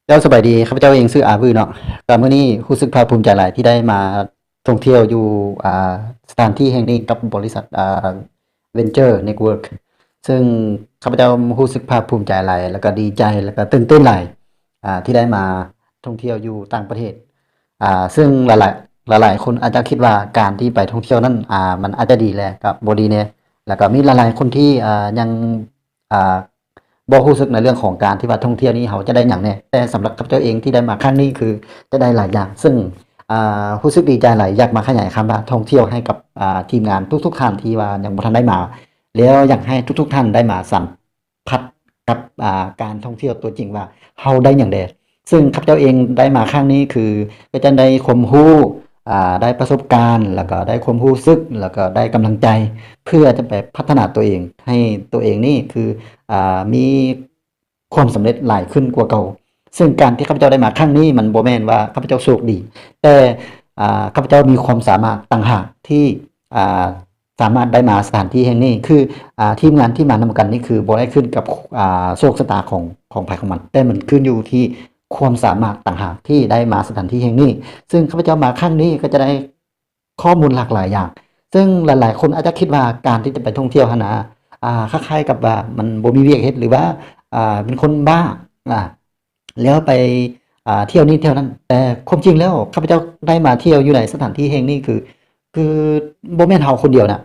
ເຈົ້າສະບາຍດີ, ຂ້າພະເຈົ້າເອງຊື່ອາວືເນາະ. ກໍມື້ນີ້ຮູ້ສຶກພາກພູມໃຈຫຼາຍທີ່ໄດ້ມາທ່ອງທ່ຽວຢູ່ ອ່າ ສະຖານທີ່ແຫ່ງນີ້ກັບບໍລິສັດ ອ່າ Venture Network ເຊິ່ງຂ້າພະເຈົ້າຮູ້ສຶກພາກພູມໃຈຫຼາຍ ແລ້ວກໍດີໃຈ ແລ້ວກໍຕື່ນເຕັ້ນຫຼາຍ ອ່າ ທີ່ໄດ້ມາທ່ອງທ່ຽວຢູ່ຕ່າງປະເທດ. ອ່າ ເຊິ່ງຫຼາຍໆ ຫຼາຍໆຄົນອາດຈະຄິດວ່າການທີ່ໄປທ່ອງທ່ຽວນັ້ນ ອ່າ ມັນອາດຈະດີ ແລະ ກໍບໍ່ດີແດ່ ແລ້ວກໍມີຫຼາຍໆຄົນທີ່ ອ່າ ຍັງ ອ່າ ບໍ່ຮູ້ສຶກໃນເລື່ອງຂອງການທີ່ວ່າທ່ອງທ່ຽວນີ້ເຮົາຈະໄດ້ຫຍັງແດ່, ແຕ່ສຳລັບຂ້າພະເຈົ້າເອງທີ່ໄດ້ມາຄັ້ງນີ້ຄືຈະໄດ້ຫຼາຍຢ່າງ, ເຊິ່ງ ອ່າ ຮູ້ສຶກດີໃຈຫຼາຍ, ຢາກມາຂະຫຍາຍຄຳວ່າທ່ອງທ່ຽວໃຫ້ກັບ ອ່າ ທີມງານທຸກໆທ່ານທີ່ວ່າຍັງບໍ່ທັນໄດ້ມາ, ແລ້ວຢາກໃຫ້ທຸກໆທ່ານໄດ້ມາສຳຜັດກັບ ອ່າ ການທ່ອງທ່ຽວຕົວຈິງວ່າເຮົາໄດ້ຫຍັງແດ່. ເຊິ່ງຂ້າພະເຈົ້າເອງໄດ້ມາຄັ້ງນີ້ຄືກໍຈະໄດ້ຄວາມຮູ້ ອ່າ ໄດ້ປະສົບການ ແລ້ວກໍໄດ້ຄວາມຮູ້ສຶກ ແລ້ວກໍໄດ້ກຳລັງໃຈ ເພື່ອຈະໄປພັດທະນາຕົວເອງ ໃຫ້ຕົວເອງນີ້ຄື ອ່າ ມີຄວາມສຳເລັດຫຼາຍຂຶ້ນກວ່າເກົ່າ. ເຊິ່ງການທີ່ຂ້າພະເຈົ້າໄດ້ມາຄັ້ງນີ້ ມັນບໍ່ແມ່ນວ່າຂ້າພະເຈົ້າໂຊກດີ, ແຕ່ ອ່າ ຂ້າພະເຈົ້າມີຄວາມສາມາດຕ່າງຫາກທີ່ ອ່າ ສາມາດໄດ້ມາສະຖານທີ່ແຫ່ງນີ້ ຄື ອ່າ ທີມງານທີ່ມານຳກັນນີ້ ຄືບໍ່ໄດ້ຂຶ້ນກັບ ອ່າ ໂຊກຊະຕາຂອງ ຂອງໃຜຂອງມັນ, ແຕ່ມັນຂຶ້ນຢູ່ທີ່ຄວາມສາມາດຕ່າງຫາກທີ່ໄດ້ມາສະຖານທີ່ແຫ່ງນີ້. ເຊິ່ງຂ້າພະເຈົ້າມາຄັ້ງນີ້ກໍຈະໄດ້ຂໍ້ມູນຫຼາກຫຼາຍຢ່າງ, ເຊິ່ງຫຼາຍໆຄົນອາດຈະຄິດວ່າການທີ່ຈະໄປທ່ອງທ່ຽວຫັ້ນນະ ອ່າ ຄ້າຍໆກັບວ່າມັນບໍ່ມີວຽກເຮັດ ຫຼືວ່າ ອ່າ ເປັນຄົນບ້າ ອ່າ ແລ້ວໄປ ອ່າ ທ່ຽວນີ້ທ່ຽວນັ້ນ. ແຕ່ຄວາມຈິງແລ້ວ ຂ້າພະເຈົ້າໄດ້ມາທ່ຽວຢູ່ໃນສະຖານທີ່ແຫ່ງນີ້ ຄື ຄືບໍ່ແມ່ນເຮົາຄົນດຽວນະ,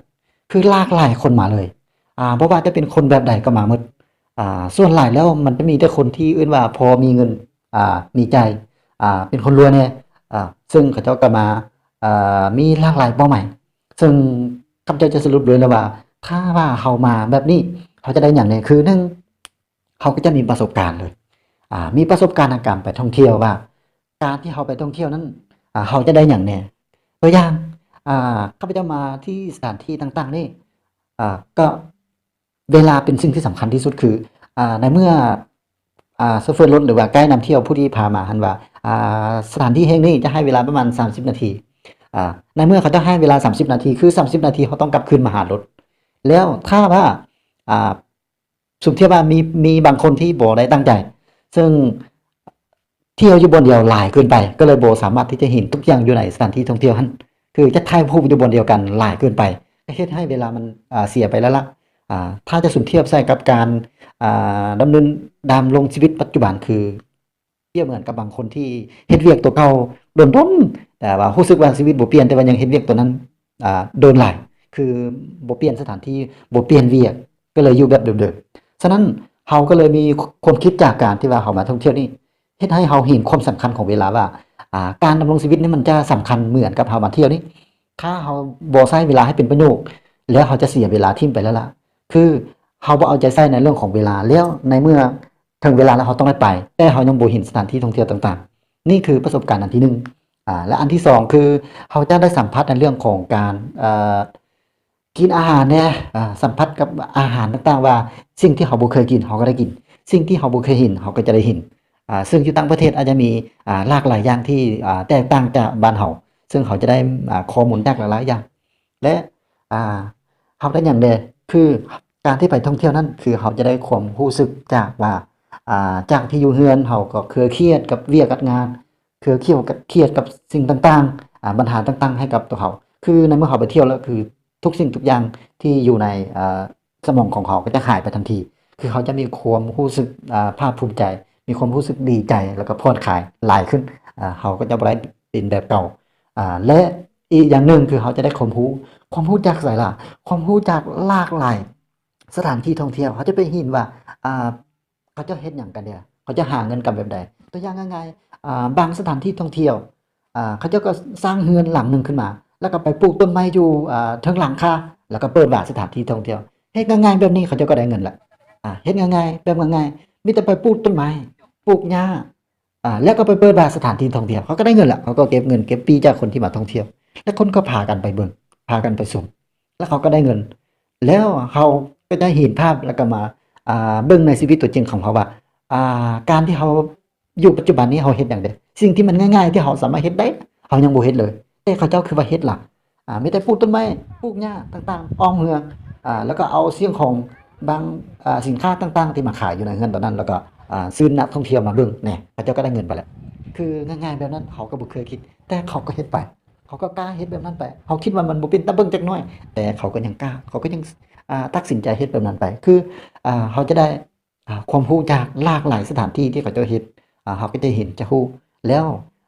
ຄືຫຼາກຫຼາຍຄົນມາເລີຍ. ອ່າ ບໍ່ວ່າຈະເປັນຄົນແບບໃດກໍມາໝົດ. ອ່າ ສ່ວນຫຼາຍແລ້ວມັນຈະມີແຕ່ຄົນທີ່ເອີ້ນວ່າພໍມີເງິນ ອ່າ ມີໃຈ ອ່າ ເປັນຄົນລວຍແດ່. ອ່າ ເຊິ່ງເຂົາເຈົ້າກໍມາ ອ່າ ມີຫຼາກຫຼາຍເປົ້າໝາຍ. ເຊິ່ງຂ້າພະເຈົ້າຈະສະຫຼຸບເລີຍນະວ່າ ຖ້າວ່າເຮົາມາແບບນີ້ ເຮົາຈະໄດ້ຫຍັງແດ່? ຄືໜຶ່ງ ເຮົາກໍຈະມີປະສົບການເລີຍ ອ່າ ມີປະສົບການໃນການໄປທ່ອງທ່ຽວວ່າ ການທີ່ເຮົາໄປທ່ອງທ່ຽວນັ້ນ ອ່າ ເຮົາຈະໄດ້ຫຍັງແດ່? ຕົວຢ່າງ ອ່າ ຂ້າພະເຈົ້າມາທີ່ສະຖານທີ່ຕ່າງໆນີ້ ອ່າ ກໍເວລາເປັນສິ່ງທີ່ສຳຄັນທີ່ສຸດ ຄື ອ່າ ໃນເມື່ອ ອ່າ ໂຊເຟີລົດ ຫຼືວ່າໄກນຳທ່ຽວຜູ້ທີ່ພາມາຫັ້ນວ່າ ອ່າ ສະຖານທີ່ແຫ່ງນີ້ຈະໃຫ້ເວລາປະມານສາມສິບນາທີ ອ່າ ໃນເມື່ອເຂົາເຈົ້າໃຫ້ເວລາສາມສິບນາທີ ຄືສາມສິບນາທີເຮົາຕ້ອງກັບຄືນມາຫາລົດ. ແລ້ວຖ້າວ່າ ອ່າ ສົມທຽບວ່າມີ ມີບາງຄົນທີ່ບໍ່ໄດ້ຕັ້ງໃຈ ເຊິ່ງທ່ຽວຢູ່ບ່ອນດຽວຫຼາຍເກີນໄປ ກໍເລີຍບໍ່ສາມາດທີ່ຈະເຫັນທຸກຢ່າງຢູ່ໃນສະຖານທີ່ທ່ອງທ່ຽວຫັ້ນ ຄືຈະຖ່າຍຮູບຢູ່ບ່ອນດຽວກັນຫຼາຍເກີນໄປ ກໍເຮັດໃຫ້ເວລາມັນ ອ່າ ເສຍໄປລ້າໆ. ອ່າ ຖ້າຈະສົມທຽບໃສ່ກັບການ ອ່າ ດຳເນີນ ດຳລົງຊີວິດປັດຈຸບັນ ຄື ປຽບເໝືອນກັບບາງຄົນທີ່ເຮັດວຽກຕົວເກົ່າດົນໆ ແຕ່ວ່າຮູ້ສຶກວ່າຊີວິດບໍ່ປ່ຽນ ແຕ່ວ່າຍັງເຮັດວຽກຕົວນັ້ນ ອ່າ ດົນຫຼາຍ ຄືບໍ່ປ່ຽນສະຖານທີ່ ບໍ່ປ່ຽນວຽກ ກໍເລີຍຢູ່ແບບເດີມໆ. ສະນັ້ນເຮົາກໍເລີຍມີຄວາມຄິດຈາກການທີ່ວ່າເຮົາມາທ່ອງທ່ຽວນີ້ ເຮັດໃຫ້ເຮົາເຫັນຄວາມສຳຄັນຂອງເວລາວ່າ ອ່າ ການດຳລົງຊີວິດນີ້ມັນຈະສຳຄັນເໝືອນກັບເຮົາມາທ່ຽວນີ້. ຖ້າເຮົາບໍ່ໃຊ້ເວລາໃຫ້ເປັນປະໂຫຍດ ແລ້ວເຮົາຈະເສຍເວລາຖິ້ມໄປລ້າໆ. ຄືເຮົາບໍ່ເອົາໃຈໃສ່ໃນເລື່ອງຂອງເວລາ ແລ້ວໃນເມື່ອ ເຖິງເວລາແລ້ວເຮົາຕ້ອງໄດ້ໄປ ແຕ່ເຮົາຍັງບໍ່ເຫັນສະຖານທີ່ທ່ອງທ່ຽວຕ່າງໆ. ນີ້ຄືປະສົບການອັນທີໜຶ່ງ ອ່າ ແລະ ອັນທີສອງ ຄືເຮົາຈະໄດ້ສຳຜັດໃນເລື່ອງຂອງການ ເອີ ກິນອາຫານແດ່ ອາ ສຳຜັດກັບອາຫານຕ່າງໆ ວ່າສິ່ງທີ່ເຮົາບໍ່ເຄີຍກິນ ເຮົາກໍໄດ້ກິນ, ສິ່ງທີ່ເຮົາບໍ່ເຄີຍເຫັນ ເຮົາກໍຈະໄດ້ເຫັນ. ອາ ເຊິ່ງຢູ່ຕ່າງປະເທດອາດຈະມີ ອາ ຫຼາກຫຼາຍຢ່າງທີ່ ອາ ແຕກຕ່າງຈາກບ້ານເຮົາ ເຊິ່ງເຮົາຈະໄດ້ ອາ ຂໍ້ມູນຈາກຫຼາຍໆຢ່າງ ແລະ ອາ ເຮົາໄດ້ຫຍັງແດ່? ຄືການທີ່ໄປທ່ອງທ່ຽວນັ້ນ ຄືເຮົາຈະໄດ້ຄວາມຮູ້ສຶກຈາກວ່າ ອາ ຈາກທີ່ຢູ່ເຮືອນ ເຮົາກໍເຄີຍຄຽດກັບວຽກກັບງານ ເຄີຍຄຽດກັບ ຄຽດກັບສິ່ງຕ່າງໆ ອາ ບັນຫາຕ່າງໆ ໃຫ້ກັບຕົວເຮົາ. ຄືໃນເມື່ອເຮົາໄປທ່ຽວແລ້ວ ຄືທຸກສິ່ງທຸກຢ່າງທີ່ຢູ່ໃນ ອາ ສະໝອງຂອງເຮົາກໍຈະຫາຍໄປທັນທີ. ຄືເຮົາຈະມີຄວາມຮູ້ສຶກ ອາ ພາກພູມໃຈ ມີຄວາມຮູ້ສຶກດີໃຈ ແລ້ວກໍຜ່ອນຄາຍຫຼາຍຂຶ້ນ. ອາ ເຮົາກໍຈະບໍ່ໄດ້ເປັນແບບເກົ່າ. ອາ ແລະ ອີກຢ່າງໜຶ່ງຄືເຮົາຈະໄດ້ຄວາມຮູ້. ຄວາມຮູ້ຈາກໃສລະ? ຄວາມຮູ້ຈາກຫຼາກຫຼາຍສະຖານທີ່ທ່ອງທ່ຽວ. ເຮົາຈະໄປເຫັນວ່າ ອາ ເຂົາເຈົ້າເຮັດຫຍັງກັນແດ່? ເຂົາເຈົ້າຫາເງິນກັນແບບໃດ? ຕົວຢ່າງງ່າຍໆ ອາ ບາງສະຖານທີ່ທ່ອງທ່ຽວ ອາ ເຂົາເຈົ້າກໍສ້າງເຮືອນຫຼັງໜຶ່ງຂຶ້ນມາ ແລ້ວກໍໄປປູກຕົ້ນໄມ້ຢູ່ ອາ ເທິງຫຼັງຄາ ແລ້ວກໍເປີດວ່າສະຖານທີ່ທ່ອງທ່ຽວ. ເຮັດງ່າຍໆແບບນີ້ ເຂົາເຈົ້າກໍໄດ້ເງິນລະ. ອາ ເຮັດງ່າຍໆ ແບບງ່າຍໆ ມີແຕ່ໄປປູກຕົ້ນໄມ້ ປູກຫຍ້າ ອາ ແລ້ວກໍໄປເປີດວ່າສະຖານທີ່ທ່ອງທ່ຽວ ເຂົາກໍໄດ້ເງິນລະ. ເຂົາກໍເກັບເງິນເກັບປີ້ຈາກຄົນທີ່ມາທ່ອງທ່ຽວ ແລ້ວຄົນກໍພາກັນໄປເບິ່ງ ພາກັນໄປຊົມ ແລ້ວເຂົາກໍໄດ້ເງິນ. ແລ້ວເຮົາກໍຈະເຫັນພາບ ແລ້ວກໍມາ ອາ ເບິ່ງໃນຊີວິດຕົວຈິງຂອງເຮົາວ່າ ອາ ການທີ່ເຮົາຢູ່ປັດຈຸບັນນີ້ ເຮົາເຮັດຫຍັງເດ? ສິ່ງທີ່ມັນງ່າຍໆ ທີ່ເຮົາສາມາດເຮັດໄດ້ ເຮົາຍັງບໍ່ເຮັດເລີຍ ແຕ່ເຂົາເຈົ້າຄືວ່າເຮັດລະ. ອາ ມີແຕ່ປູກຕົ້ນໄມ້ ປູກຫຍ້າຕ່າງໆ ອ້ອມເຮືອນ ອາ ແລ້ວກໍເອົາສິ່ງຂອງບາງ ອາ ສິນຄ້າຕ່າງໆ ທີ່ມາຂາຍຢູ່ໃນເຮືອນຕອນນັ້ນ ແລ້ວກໍ ອ່າ ຊືນນັກທ່ອງທ່ຽວມາເບິ່ງແນ່ ເຂົາເຈົ້າກໍໄດ້ເງິນໄປແລ້ວ. ຄືງ່າຍໆແບບນັ້ນ ເຂົາກໍບໍ່ເຄີຍຄິດ ແຕ່ເຂົາກໍເຮັດໄປ ເຂົາກໍກ້າເຮັດແບບນັ້ນໄປ. ເຂົາຄິດວ່າມັນບໍ່ເປັນຕາເບິ່ງຈັກໜ້ອຍ ແຕ່ເຂົາກໍຍັງກ້າ ເຂົາກໍຍັງ ອ່າ ຕັດສິນໃຈເຮັດແບບນັ້ນໄປ. ຄື ອ່າ ເຮົາຈະໄດ້ ອ່າ ຄວາມຮູ້ຈາກຫຼາກຫຼາຍສະຖານທີ່ທີ່ເຂົາເຈົ້າເຮັດ ອ່າ ເຮົາກໍຈະເຫັນ ຈະຮູ້ ແລ້ວ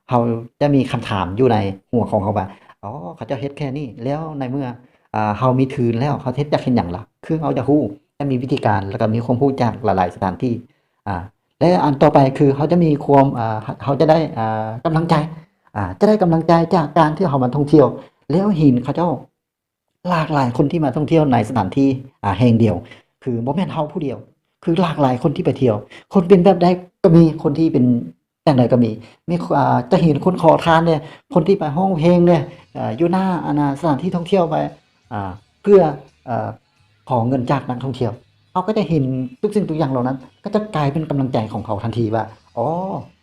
ເຮົາຈະມີຄຳຖາມຢູ່ໃນຫົວຂອງເຮົາວ່າ ອໍ ເຂົາເຈົ້າເຮັດແຄ່ນີ້ ແລ້ວໃນເມື່ອ ອ່າ ເຮົາມີທຶນແລ້ວ ເຮົາເຮັດ ຢາກເຮັດຫຍັງລະ? ຄືເຮົາຈະຮູ້ ຈະມີວິທີການ ແລ້ວກໍມີຄວາມຮູ້ຈາກຫຼາຍໆສະຖານທີ່ ອ່າ ແລະ ອັນຕໍ່ໄປຄືເຮົາຈະມີຄວາມ ອ່າ ເຮົາຈະໄດ້ ອ່າ ກຳລັງໃຈ ອ່າ ຈະໄດ້ກຳລັງໃຈຈາກການທີ່ເຮົາມາທ່ອງທ່ຽວ ແລ້ວເຫັນເຂົາເຈົ້າ ຫຼາກຫຼາຍຄົນທີ່ມາທ່ອງທ່ຽວໃນສະຖານທີ່ ອ່າ ແຫ່ງດຽວ ຄືບໍ່ແມ່ນເຮົາຜູ້ດຽວ ຄືຫຼາກຫຼາຍຄົນທີ່ໄປທ່ຽວ ຄົນເປັນແບບໃດກໍມີ ຄົນທີ່ເປັນຈັ່ງໃດກໍມີ ມີ ອ່າ ຈະເຫັນຄົນຂໍທານແດ່ ຄົນທີ່ໄປຮ້ອງເພງແດ່ ເອີ ຢູ່ໜ້າ ອັນນ່າ ສະຖານທີ່ທ່ອງທ່ຽວໄປ ອ່າ ເພື່ອ ເອີ ຂໍເງິນຈາກນັກທ່ອງທ່ຽວ. ເຮົາກໍຈະເຫັນທຸກສິ່ງທຸກຢ່າງເຫຼົ່ານັ້ນ ກໍຈະກາຍເປັນກຳລັງໃຈຂອງເຂົາທັນທີວ່າ ອໍ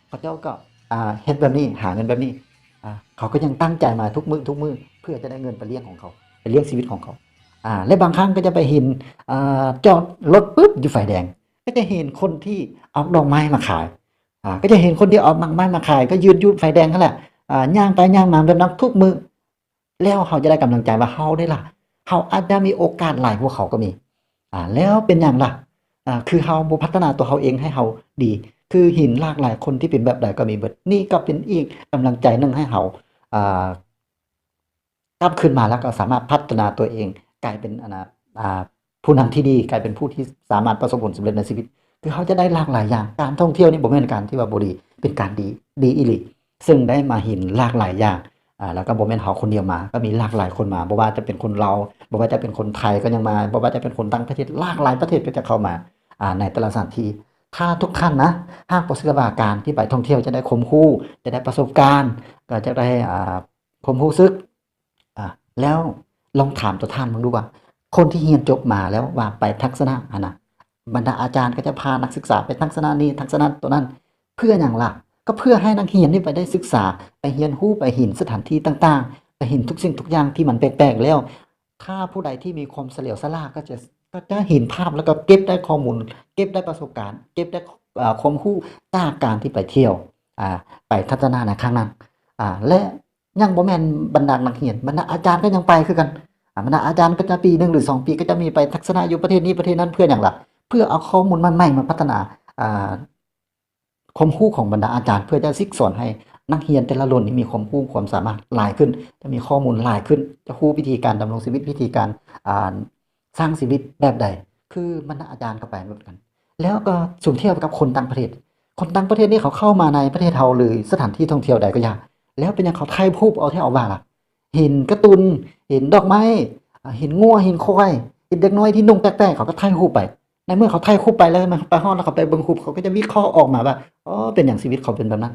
ເຂົາເຈົ້າກໍ ອ່າ ເຮັດແບບນີ້ ຫາເງິນແບບນີ້ ອ່າ ເຂົາກໍຍັງຕັ້ງໃຈມາທຸກມື້ ທຸກມື້ ເພື່ອຈະໄດ້ເງິນໄປລ້ຽງຂອງເຂົາ ໄປລ້ຽງຊີວິດຂອງເຂົາ ອ່າ ແລະ ບາງຄັ້ງກໍຈະໄປເຫັນ ອ່າ ຈອດລົດປຶບຢູ່ໄຟແດງ ກໍຈະເຫັນຄົນທີ່ເອົາດອກໄມ້ມາຂາຍ ອ່າ ກໍຈະເຫັນຄົນທີ່ເອົາດອກໄມ້ມາຂາຍ ກໍຢືນຢູ່ໄຟແດງຫັ້ນແຫຼະ ອ່າ ຍ່າງໄປຍ່າງມາແບບນັ້ນທຸກມື້ ແລ້ວເຮົາຈະໄດ້ກຳລັງໃຈວ່າເຮົາໄດ້ລະ ເຮົາອາດຈະມີໂອກາດຫຼາຍກວ່າເຂົາກໍມີ ອ່າ ແລ້ວເປັນຫຍັງລະ? ອ່າ ຄືເຮົາບໍ່ພັດທະນາຕົວເຮົາເອງໃຫ້ເຮົາດີ ຄືເຫັນຫຼາກຫຼາຍຄົນທີ່ເປັນແບບໃດກໍມີເບິດ ນີ້ກໍເປັນອີກກຳລັງໃຈໜຶ່ງໃຫ້ເຮົາ ອ່າ ກັບຄືນມາ ແລ້ວກໍສາມາດພັດທະນາຕົວເອງກາຍເປັນ ອັນນ່າ ອ່າ ຜູ້ນຳທີ່ດີ ກາຍເປັນຜູ້ທີ່ສາມາດປະສົບຜົນສຳເລັດໃນຊີວິດ ຄືເຮົາຈະໄດ້ຫຼາກຫຼາຍຢ່າງ. ການທ່ອງທ່ຽວນີ້ບໍ່ແມ່ນການທີ່ວ່າບໍ່ດີ ເປັນການດີ ດີອີ່ຫຼີ ເຊິ່ງໄດ້ມາເຫັນຫຼາກຫຼາຍຢ່າງ ອ່າ ແລ້ວກໍບໍ່ແມ່ນເຮົາຄົນດຽວມາ ກໍມີຫຼາກຫຼາຍຄົນມາ ບໍ່ວ່າຈະເປັນຄົນລາວ ບໍ່ວ່າຈະເປັນຄົນໄທກໍຍັງມາ ບໍ່ວ່າຈະເປັນຄົນຕ່າງປະເທດ ຫຼາກຫຼາຍປະເທດກໍຈະເຂົ້າມາ ອ່າ ໃນແຕ່ລະສະຖານທີ່. ຖ້າທຸກທ່ານນະ ຫາກບໍ່ເຊື່ອວ່າການທີ່ໄປທ່ອງທ່ຽວຈະໄດ້ຄວາມຮູ້ ຈະໄດ້ປະສົບການ ກໍຈະໄດ້ ອ່າ ຄວາມຮູ້ສຶກ ອ່າ ແລ້ວລອງຖາມຕົວທ່ານເບິ່ງດູວ່າ ຄົນທີ່ຮຽນຈົບມາແລ້ວວ່າໄປທັດສະນະຫັ້ນນະ ບັນດາອາຈານກໍຈະພານັກສຶກສາໄປທັດສະນະນີ້ ທັດສະນະໂຕນັ້ນ ເພື່ອຫຍັງລະ? ກໍເພື່ອໃຫ້ນັກຮຽນນີ້ໄປໄດ້ສຶກສາ ໄປຮຽນຮູ້ ໄປເຫັນສະຖານທີ່ຕ່າງໆ ໄປເຫັນທຸກສິ່ງທຸກຢ່າງທີ່ມັນແປກໆ ແລ້ວ ຖ້າຜູ້ໃດທີ່ມີຄວາມສະຫຼຽວສະຫຼາດ ກໍຈະ ກໍຈະເຫັນພາບ ແລ້ວກໍເກັບໄດ້ຂໍ້ມູນ ເກັບໄດ້ປະສົບການ ເກັບໄດ້ ເອີ ຄວາມຮູ້ຈາກການທີ່ໄປທ່ຽວ ອ່າ ໄປທັດສະນະໃນຄັ້ງນັ້ນ ອ່າ ແລະ ຍັງບໍ່ແມ່ນບັນດານັກຮຽນ ບັນດາອາຈານກໍຍັງໄປຄືກັນ ອ່າ ບັນດາອາຈານກໍຈະປີໜຶ່ງ ຫຼື ສອງປີ ກໍຈະມີໄປທັດສະນະຢູ່ປະເທດນີ້ປະເທດນັ້ນ ເພື່ອຫຍັງລະ? ເພື່ອເອົາຂໍ້ມູນໃໝ່ໆມາພັດທະນາ ອ່າ ຄວາມຮູ້ຂອງບັນດາອາຈານ ເພື່ອຈະສິກສອນໃຫ້ນັກຮຽນແຕ່ລະລຸ້ນນີ້ມີຄວາມຮູ້ຄວາມສາມາດຫຼາຍຂຶ້ນ ຈະມີຂໍ້ມູນຫຼາຍຂຶ້ນ ຈະຮູ້ວິທີການດຳລົງຊີວິດ ວິທີການ ອ່າ ສ້າງຊີວິດແບບໃດ ຄືບັນດາອາຈານກໍໄປແບບນັ້ນ ແລ້ວກໍສຸມທຽບກັບຄົນຕ່າງປະເທດ ຄົນຕ່າງປະເທດນີ້ເຂົາເຂົ້າມາໃນປະເທດເຮົາ ຫຼື ສະຖານທີ່ທ່ອງທ່ຽວໃດກໍຢ່າ ແລ້ວເປັນຫຍັງເຂົາຖ່າຍຮູບເອົາແທ້ເອົາວ່າລະ? ເຫັນກາຕູນ ເຫັນດອກໄມ້ ເຫັນງົວ ເຫັນຄວາຍ ເຫັນເດັກນ້ອຍທີ່ນຸ່ງແປກໆ ເຂົາກໍຖ່າຍຮູບໄປ ໃນເມື່ອເຂົາຖ່າຍຮູບໄປແລ້ວ ມາ ໄປຮອດແລ້ວເຂົາໄປເບິ່ງຮູບ ເຂົາກໍຈະວິເຄາະອອກມາວ່າ ອໍ ເປັນຫຍັງຊີວິດເຂົາເປັນແບບນັ້ນ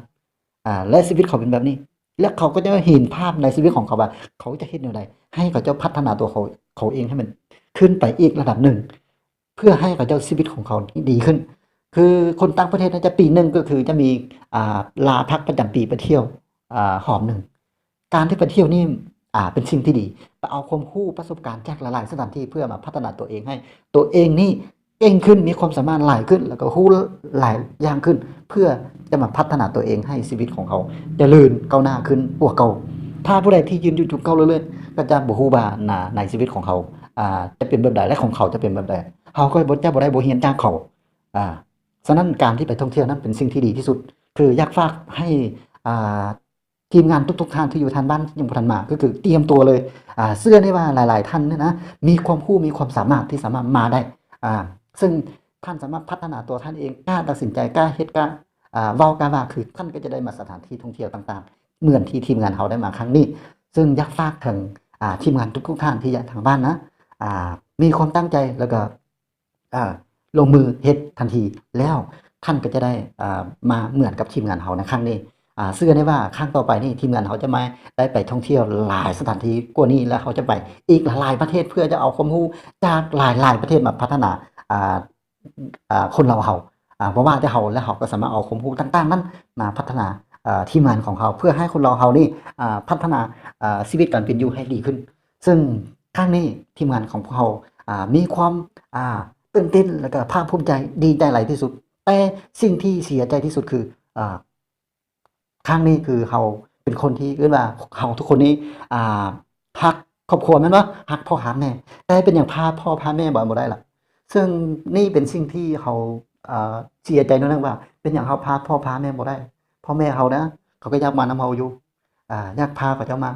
ອ່າ ແລະ ຊີວິດເຂົາເປັນແບບນີ້ ແລະ ເຂົາກໍຈະເຫັນພາບໃນຊີວິດຂອງເຂົາວ່າ ເຂົາຈະເຮັດແນວໃດໃຫ້ເຂົາເຈົ້າພັດທະນາຕົວເຂົາ ເຂົາເອງໃຫ້ມັນຂຶ້ນໄປອີກລະດັບໜຶ່ງ ເພື່ອໃຫ້ເຂົາເຈົ້າຊີວິດຂອງເຂົາດີຂຶ້ນ. ຄືຄົນຕ່າງປະເທດນະ ຈະປີໜຶ່ງກໍຄືຈະມີ ອ່າ ລາພັກປະຈຳປີໄປທ່ຽວ ອ່າ ຮອບໜຶ່ງ. ການທີ່ໄປທ່ຽວນີ້ ອ່າ ເປັນສິ່ງທີ່ດີ ໄປເອົາຄວາມຮູ້ປະສົບການຈາກຫຼາຍໆສະຖານທີ່ ເພື່ອມາພັດທະນາຕົວເອງ ໃຫ້ຕົວເອງນີ້ເກັ່ງຂຶ້ນ ມີຄວາມສາມາດຫຼາຍຂຶ້ນ ແລ້ວກໍຮູ້ຫຼາຍຢ່າງຂຶ້ນ ເພື່ອຈະມາພັດທະນາຕົວເອງໃຫ້ຊີວິດຂອງເຮົາຈະເລີນກ້າວໜ້າຂຶ້ນກວ່າເກົ່າ. ຖ້າຜູ້ໃດທີ່ຢືນຢູ່ຈຸດເກົ່າເລື້ອຍໆ ກໍຈະບໍ່ຮູ້ວ່າໜ້າໃນຊີວິດຂອງເຮົາ ອ່າ ຈະເປັນແບບໃດ ແລະ ຂອງເຂົາຈະເປັນແບບໃດ. ເຮົາກໍບໍ່ ຈະບໍ່ໄດ້ບົດຮຽນຈາກເຂົາ. ອ່າ ສະນັ້ນການທີ່ໄປທ່ອງທ່ຽວນັ້ນເປັນສິ່ງທີ່ດີທີ່ສຸດ. ຄືຢາກຝາກໃຫ້ ອ່າ ທີມງານທຸກໆທ່ານທີ່ຢູ່ທາງບ້ານທີ່ຍັງບໍ່ທັນມາ ກໍຄືຕຽມຕົວເລີຍ. ອ່າ ເຊື່ອແນ່ວ່າຫຼາຍໆທ່ານນີ້ນະ ມີຄວາມຮູ້ ມີຄວາມສາມາດທີ່ສາມາດມາໄດ້. ອ່າ ເຊິ່ງທ່ານສາມາດພັດທະນາຕົວທ່ານເອງ ກ້າຕັດສິນໃຈ ກ້າເຮັດ ກ້າ ອ່າ ເວົ້າ ກ້າວ່າ ຄືທ່ານກໍຈະໄດ້ມາສະຖານທີ່ທ່ອງທ່ຽວຕ່າງໆ ເໝືອນທີ່ທີມງານເຮົາໄດ້ມາຄັ້ງນີ້. ເຊິ່ງຢາກຝາກເຖິງ ອ່າ ທີມງານທຸກໆທ່ານທີ່ຢູ່ທາງບ້ານນະ ອ່າ ມີຄວາມຕັ້ງໃຈ ແລ້ວກໍ ອ່າ ລົງມືເຮັດທັນທີ ແລ້ວທ່ານກໍຈະໄດ້ ອ່າ ມາເໝືອນກັບທີມງານເຮົາໃນຄັ້ງນີ້. ອ່າ ເຊື່ອແນ່ວ່າຄັ້ງຕໍ່ໄປນີ້ ທີມງານເຮົາຈະມາໄດ້ໄປທ່ອງທ່ຽວຫຼາຍສະຖານທີ່ກວ່ານີ້ ແລະ ເຮົາຈະໄປອີກຫຼາຍໆປະເທດ ເພື່ອຈະເອົາຄວາມຮູ້ຈາກຫຼາຍໆປະເທດມາພັດທະນາ ອ່າ ອ່າ ຄົນລາວເຮົາ. ອ່າ ບໍ່ວ່າແຕ່ເຮົາ ແລະ ເຮົາກໍສາມາດເອົາຄວາມຮູ້ຕ່າງໆນັ້ນມາພັດທະນາ ເອີ ທີມງານຂອງເຮົາ ເພື່ອໃຫ້ຄົນລາວເຮົານີ້ ອ່າ ພັດທະນາ ເອີ ຊີວິດການເປັນຢູ່ໃຫ້ດີຂຶ້ນ. ເຊິ່ງຄັ້ງນີ້ທີມງານຂອງພວກເຮົາ ອ່າ ມີຄວາມ ອ່າ ຕື່ນເຕັ້ນ ແລ້ວກໍພາກພູມໃຈ ດີໃຈຫຼາຍທີ່ສຸດ ແຕ່ສິ່ງທີ່ເສຍໃຈທີ່ສຸດຄື ອ່າ ຄັ້ງນີ້ຄືເຮົາເປັນຄົນທີ່ ເອີ້ນວ່າເຮົາທຸກຄົນນີ້ ອ່າ ຮັກຄອບຄົວແມ່ນບໍ່? ຮັກພໍ່ຮັກແມ່ ແຕ່ເປັນຫຍັງພາພໍ່ພາແມ່ໄປບໍ່ໄດ້ລະ? ເຊິ່ງນີ້ເປັນສິ່ງທີ່ເຮົາ ເອີ ເສຍໃຈໜ້ອຍໜຶ່ງວ່າ ເປັນຫຍັງເຮົາພາພໍ່ພາແມ່ບໍ່ໄດ້? ພໍ່ແມ່ເຮົານະ ເຂົາກໍຢາກມານຳເຮົາຢູ່ ອ່າ ຢາກພາເຂົາເຈົ້າມາ.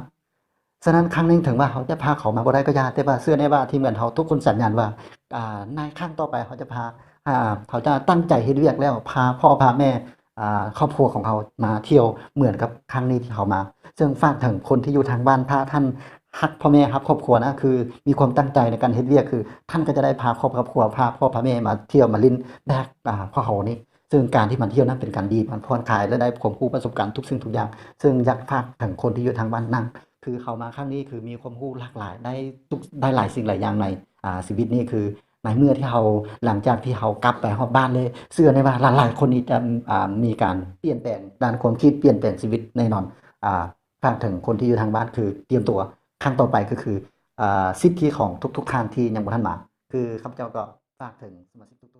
ສະນັ້ນ ຄັ້ງນີ້ເຖິງວ່າເຮົາຈະພາເຂົາມາບໍ່ໄດ້ກໍຢ່າ ແຕ່ວ່າເຊື່ອແນ່ວ່າທີມງານເຮົາທຸກຄົນສັນຍານວ່າ ອ່າ ໃນຄັ້ງຕໍ່ໄປເຮົາຈະພາ ອ່າ ເຮົາຈະຕັ້ງໃຈເຮັດວຽກແລ້ວ ພາພໍ່ພາແມ່ ອ່າ ຄອບຄົວຂອງເຮົາມາທ່ຽວເໝືອນກັບຄັ້ງນີ້ທີ່ເຮົາມາ. ເຊິ່ງຝາກເຖິງຄົນທີ່ຢູ່ທາງບ້ານ ຖ້າທ່ານຮັກພໍ່ແມ່ ຮັກຄອບຄົວນະ ຄືມີຄວາມຕັ້ງໃຈໃນການເຮັດວຽກ ຄືທ່ານກໍຈະໄດ້ພາຄອບ ຄອບຄົວ ພາພໍ່ພາແມ່ມາທ່ຽວມາຫຼິ້ນແບບ ອ່າ ພວກເຮົານີ້. ເຊິ່ງການທີ່ມາທ່ຽວນັ້ນເປັນການດີ ມັນຜ່ອນຄາຍ ແລະ ໄດ້ຄວາມຮູ້ປະສົບການທຸກສິ່ງທຸກຢ່າງ. ເຊິ່ງຢາກຝາກເຖິງຄົນທີ່ຢູ່ທາງບ້ານນຳ ຄືເຂົ້າມາຄັ້ງນີ້ ຄືມີຄວາມຮູ້ຫຼາກຫຼາຍ ໄດ້ທຸກ ໄດ້ຫຼາຍສິ່ງຫຼາຍຢ່າງໃນ ອ່າ ຊີວິດນີ້ ຄືໃນເມື່ອທີ່ເຮົາ ຫຼັງຈາກທີ່ເຮົາກັບໄປຮອດບ້ານເລີຍ ເຊື່ອແນ່ວ່າຫຼາຍໆຄົນນີ້ຈະ ອ່າ ມີການປ່ຽນແປງດ້ານຄວາມຄິດ ປ່ຽນແປງຊີວິດແນ່ນອນ. ອ່າ ຝາກເຖິງຄົນທີ່ຢູ່ທາງບ້ານ ຄືຕຽມຕົວຄັ້ງຕໍ່ໄປ ກໍຄື ອ່າ ສິດທິຂອງທຸກໆທ່ານທີ່ຍັງບໍ່ທັນມາ. ຄືຂ້າພະເຈົ້າກໍຝາກເຖິງສະມາຊິກທຸກໆ